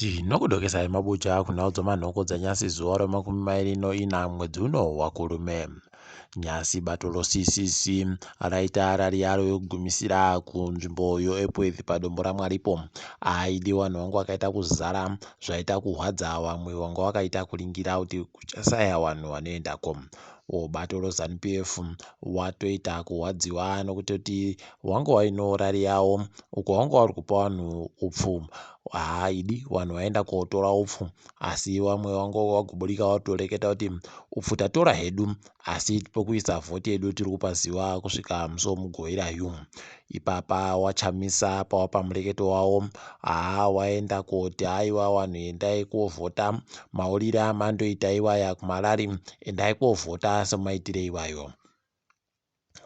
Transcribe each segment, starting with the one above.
Tinokudokesai mabuja kunhau dzomanhoko dzanyasi zuva remakumi mairi noina mwedzi uno waKurume. Nyasi bato roCCC raita rari yaro yokugumisira kunzvimbo yoEpworth padombo raMwaripo. Aidi vanhu vangu vakaita kuzara zvaita kuhwadza vamwe vanga vakaita kuringira kuti kuchasaya vanhu vanoendako. Bato roZanu PF watoita kuhwadziwa nokutoti wanga waino rari yawo uko wanga wari kupa vanhu upfu. Haa idi vanhu vaenda kotora upfu asi vamwe vanga vagoburika vatoreketa kuti upfu tatora hedu asi pekuisa vhoti yedu tiri kupaziva kusvika musi wemugovera yu. Ipapa waChamisa pawapa mureketo wawo haa waenda koti haiwa vanhu endai kovhota maurire amandoita iwaya kumarari endai kovhota semaitire iwayo.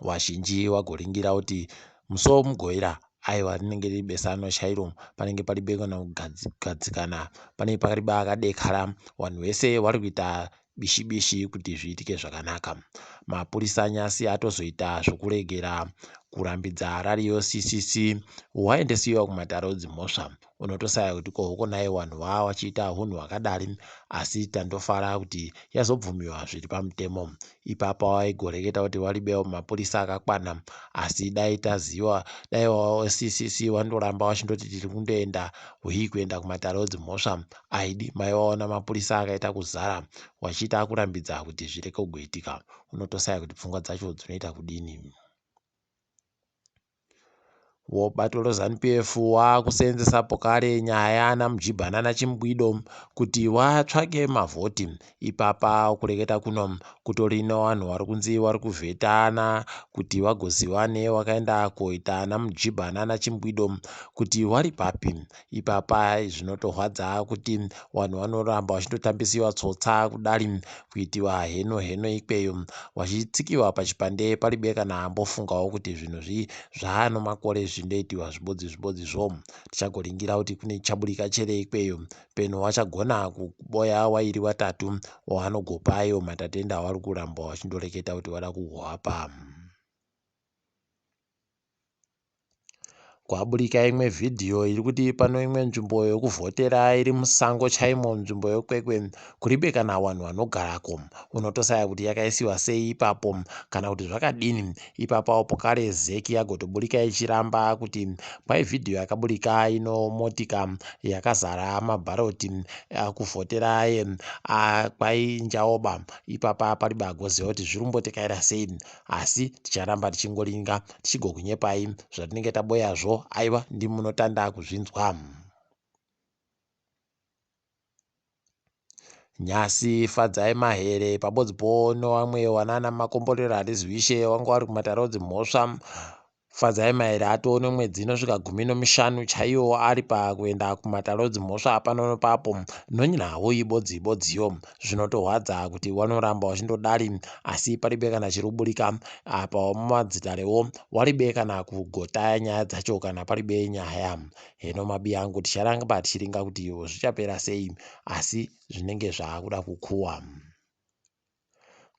Vazhinji vagoringira kuti musi weMugovera aiwa rinenge riri besanwa chairo panenge paribe kana kugadzikana panenge paribe akadekara vanhu vese vari kuita bishi bishi kuti zviitike zvakanaka. Mapurisa nyasi atozoita zvokuregera kurambidza rariyo CCC waendesiwa kumatare edzimhosva. Unotosaya kuti ko hokonai vanhu vava vachiita hunhu hwakadari asi tandofara kuti yazobvumiwa zviri pamutemo. Ipapa waigoreketa kuti waribewo mapurisa akakwana asi dai taziva dai CCC wandoramba wachindoti tiri kundoenda hwii kuenda kumatare edzimhosva aidi maivaona mapurisa akaita kuzara wachiita kurambidza kuti zvireke kugoitika. Unotosaya kuti pfungwa dzacho dzinoita kudini. Bato reZanu PF wakuseenzesa pokare nyaya naMujibha nana Chimbwido kuti watsvake mavhoti. Ipapa kureketa kuno kutori nevanhu vari kunzi vari kuvhetana kuti vagoziva newakaenda koita naMujibha nana Chimbwido kuti wari papi. Ipapa zvinotorwadza kuti vanhu vanoramba vachindotambisiwa tsotsa kudari kuitiwa heno heno ikweyo vachitsikiwa pachipande paribe kana ambofungawo kuti zvinhu zvi zvaano makore zvindoitiwa zvibodzi zvibodzizvo. Tichagoringira kuti kune chaburika chere ikweyo peno wachagona kuboya wairi watatu wavanogopa iwo matatenda avari kuramba vachindoreketa kuti vada kugoapa. Kwaburika imwe vhidhiyo iri kuti pano imwe nzvimbo yekuvhotera iri musango chaimo nzvimbo yeKwekwe kuribe kana vanhu vanogarako. Unotosaya kuti yakaisiwa sei ipapo kana kuti zvakadini. Ipapawo pokare ZEC yagotoburika ichiramba kuti kwai vhidhiyo yakaburika ino motika yakazara mabharoti akuvhotera aye kwai njaoba. Ipapa paribe agoziva kuti zviri kumbotekaira sei asi ticharamba tichingoringa tichigokunyepai zvatinenge taboyazvo aiwa ndimi munotanda kuzvinzwa. Nyasi Fadzai Mahere pabodzi po nevamwe wanana Makomborero Harizivishe wanga wari kumatare edzimhosva. Fadzai Mahere atoone mwedzi inosvika 15 chaiyo ari pakuenda kumatare edzimhosva pano nepapo nonyawo ibodzi ibodziyo. Zvinotorwadza kuti wanoramba wachindodari asi paribe kana chiri kuburika apa mumadzitarewo waribe kana kugota nyaya dzacho kana paribe nyaya. Heno mabiyangu ticharamba tichiringa kuti zvichapera sei asi zvinenge zvaakuda kukuwa.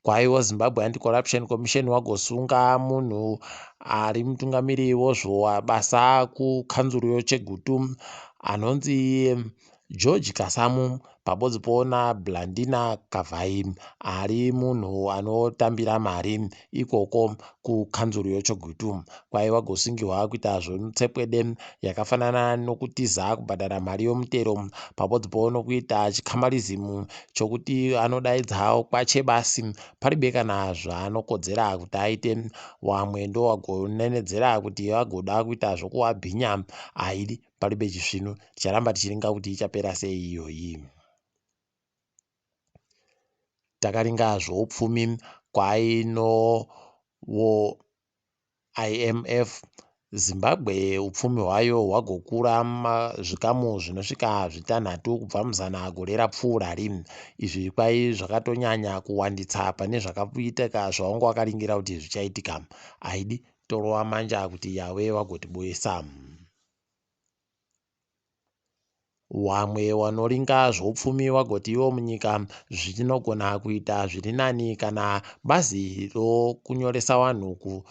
Kwaiwo Zimbabwe Anti-Corruption Commission wagosunga munhu ari mutungamiri wozvowa basa kukanzuru yoChegutu anonzi George Kasamu pabodzi poona Blandina Kavhai ari munhu anotambira mari ikoko kukanzuru yoChegutu. Kwai wagosungihwa kuita zvemitsepwede yakafanana nokutiza kubhadhara mari yomutero pabodzi po nokuita chikamarizimu chokuti anodaidza kwachebasi paribe kana zvaanokodzera kuti aite. Wamwe ndowagonenedzera kuti vagoda kuita zvokuwabhinya aidi paribe chisvinu. Ticharamba tichiringa kuti ichapera sei iyoyi. Takaringa zvoupfumi kwainowo IMF, Zimbabwe upfumi hwayo hwagokura zvikamu zvinosvika zvitanhatu kubva muzana gore rapfuurari. Izvi kwai zvakatonyanya kuwanditsa pane zvakaitika zvawanga wakaringira kuti zvichaitika. Haidi torova manja kuti yave vagotibuisa. Wamwe wanoringa zvoupfumi wagoti ivo munyika zvinogona kuita zviri nani kana bazi rokunyoresa vanhu ku.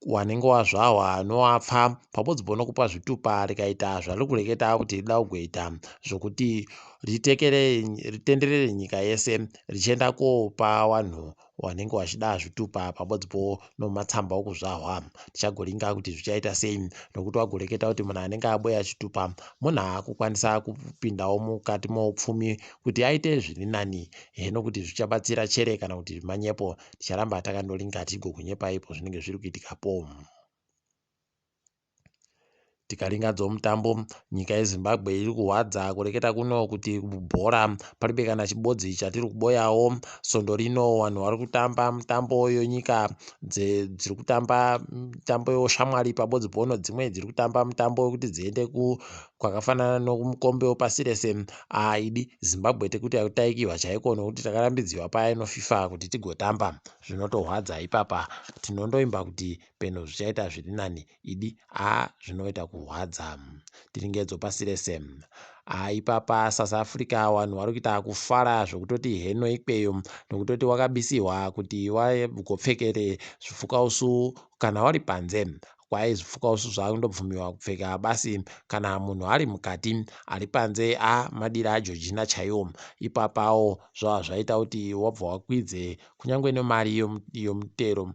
Wanenge wazvahwa nowapfa pabodzipo nokupa zvitupa rikaita zvariri kureketa kuti rinoda kugoita zvokuti ritenderere nyika yese richienda kopa wanhu wanenge wachida zvitupa pabodzipo nomatsamba okuzvahwa. Tichagoringa kuti zvichaita sei nokuti wagoreketa kuti munhu anenge aboya chitupa munhu akukwanisa kupindawo mukati moupfumi kuti aite zviri nani. Heno kuti zvichabatsira chere kana kuti manyepo ticharamba takandoringa tigokunyepai pozvinenge zviri kuitikapo. Tikaringa dzomutambo nyika yeZimbabwe iri kuhwadza kureketa kuno kuti bhora paribe kana chibodzi chatiri kuboyawo. Svondo rino vanhu vari kutamba mutambo yenyika dziri kutamba mitambo yeushamwari pabodzi pono dzimwe dziri kutamba mutambo wekuti dziende kwakafanana nokumukombe wepasi rese. Aidi Zimbabwe tekuti taikihwa chaiko nokuti takarambidziwa paya noFIFA kuti tigotamba. Zvinotohwadza ipapa tinondoimba kuti peno zvichaita zviri nani idi haa zvinoita kuhwadza. Tiringedzo pasi rese. Haa ipapa South Africa vanhu vari kuita kufara zvekutoti heno ikweyo nokutoti wakabisihwa kuti wagopfekere zvipfukausu kana wari panze. Kwai zvipfukausu zvakundobvumiwa kupfeka basi kana munhu ari mukati ari panze a madira aJojina chaiwo. Ipapawo zvava zvaita kuti wabva wakwidze kunyange nemari yomutero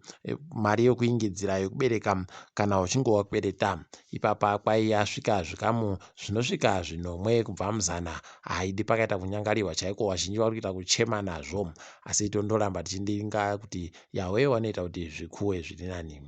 mari yokuingidzira yokubereka kana uchinge wakwereta. Ipapa kwai yasvika zvikamu zvinosvika zvinomwe kubva muzana. Haidi pakaita kunyangariwa chaiko vazhinji vari kuita kuchema nazvo. Asi tondoramba tichindinga kuti Yahweh wanoita kuti zvikuwe zviri nani.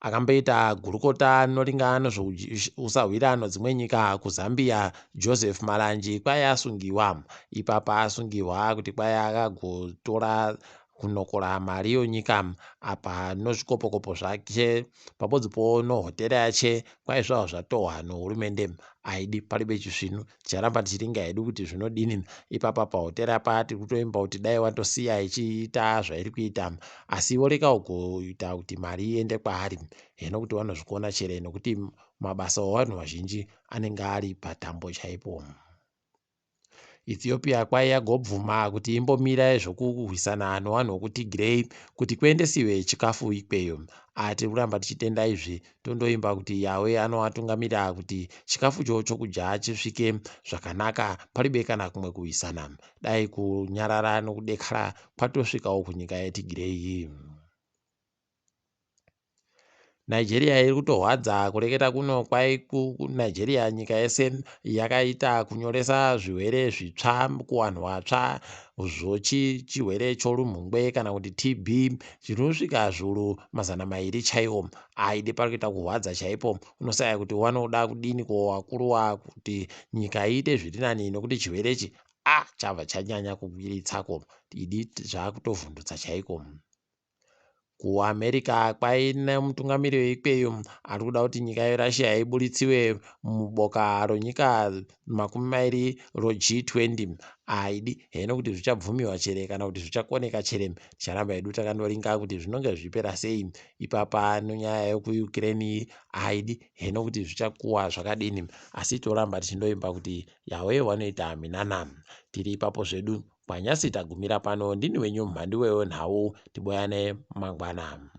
Akamboita gurukota rinoringana nezveusahwira nedzimwe nyika kuZambia, Joseph Malanji kwai asungiwa. Ipapa asungiwa kuti kwai akagotora kunokora mari yonyika apa nozvikopokopo zvake pabodzipo nohotera yache kwai zvava zvatohwa nohurumende. Haidi paribe chisvinu ticharamba tichiringa hedu kuti zvinodini ipapa pahotera pa tiri kutoimba kuti dai watosiya ichiita zvairi kuita asi voreka kuita kuti mari iende kwaari heno kuti vanozvikona chere nokuti mabasa ovanhu vazhinji anenge ari patambo chaipo. Ethiopia kwai yagobvuma kuti imbomira zvokurwisana nevanhu vokuTigray kuti kuendesiwe chikafu ikweyo. Tiri kuramba tichitenda izvi tondoimba kuti Yahweh anovatungamira kuti chikafucho chokudya chisvike zvakanaka paribe kana kumwe kuwisana. Dai kunyarara nokudekara kwatosvikawo kunyika yeTigray. Nigeria iri kutohwadza kureketa kuno kwai kuNigeria nyika yese yakaita kunyoresa zvirwere zvitsva kuvanhu vatsva zvochi chirwere chorumhungwe kana kuti TB chinosvika zviuru 200 chaiwo. Aidi pari kuita kuhwadza chaipo unosaya kuti wanoda kudini ko wakuru kuti nyika iite zviri nani nokuti chirwere ichi a chabva chanyanya kukwiritsako idi zvakutovhundutsa chaiko. KuAmerica kwaine mutungamiri weikweyo ari kuda kuti nyika yeRussia iburitsiwe muboka ronyika 20 roG20. Haidi heno kuti zvichabvumiwa chere kana kuti zvichakoneka chere. Ticharamba hedu takandoringa kuti zvinonge zvichipera sei ipapa nenyaya yekuUkraine haidi heno kuti zvichakuwa zvakadini asi toramba tichindoimba kuti Yahweh wanoita minana. Tiri ipapo zvedu. Kwanyasi tagumira pano ndini wenyu mhandu wewo nhau tiboyane mangwana.